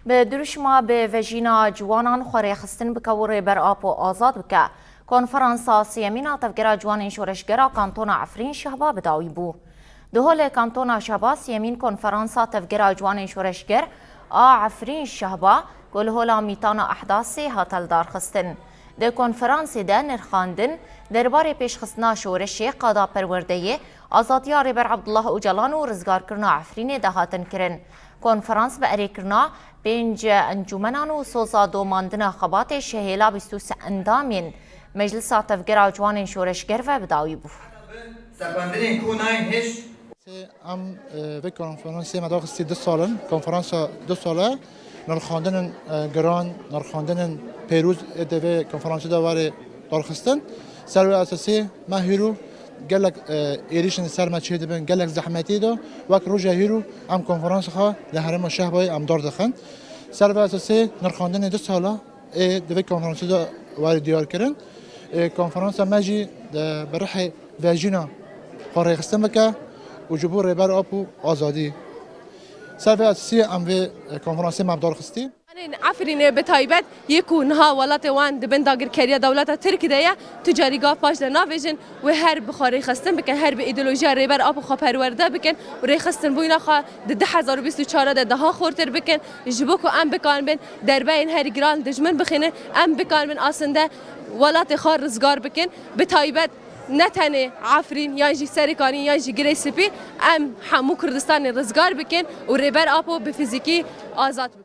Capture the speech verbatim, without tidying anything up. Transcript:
Bi dirûşma bi vejîna ciwanan xwe rêxistin bike û Rêber Apo azad bike, konferansa sêyemîn a Tevgera Ciwanên Şoreşger a Kantona Efrîn Şehba bi dawî bû. Di holê Kantona Şehba sêyemîn konferansa Tevgera Ciwanên Şoreşger a Efrîn Şehba ku li hola Mîtana Ehdasê hate lidarxistin. Di konferansê de nirxandin derbarê pêşxistina şoreşê, qada perwerdeyê, azadiya Rêber Abdullah Ocalan û rizgarkirina Efrînê de hatin kirin. Konferans bi erêkirina pênc encûmenan û soza domandina xebatê ji hêla bîst û sê endamên Meclisa Tevgera Ciwanên Şoreşger ve bi dawî bû. Sepandinên ku nayên hêj. Em, e, vê konferansê me daxistî du sal in. Konferansa du sal e. Nirxandinên, e, giran, nirxandinên pêrûz ê di vê konferansê de were darxistin. Ser wê esasî me hîro gelek, e, êrîşên ser me çêdibin, gelek zehmetî de. Wek roja hîro em konferansa xwe li herêma Şehbayê em dar dixin. Ser vê esasî nirxandinê du sala ê di vê konferansê de were diyar kirin. Ê, konferansa me jî, e, bi rihê vejîna xwe rêxistin bike û ji bo Rêber Apo azadî. Ser vê esasî em vê, e, konferansê me bi dar xistî. Ciwanên Efrînê bi taybet yê ku niha welatê wan di bin dagirkeriya dewleta Tirkî de ye, tu carî gav paş de navêjin, wê her bi xwe rêxistin bikin, her bi îdeolojiya Rêber Apo xwe perwerde bikin û rêxistinbûna xwe di du hezar û bîst û çar de daha xurtir bikin, ji bo ku em bikaribin derbeyên herî giran dijmin bixînin, em bikaribin aslinde welatê xwe rizgar bikin. Bi taybet ne tenê Efrîn yan jî Serêkanî yan jî Girê Spî, em hemû Kurdistanê rizgar bikin û Rêber Apo bi fizîkî azad bikin.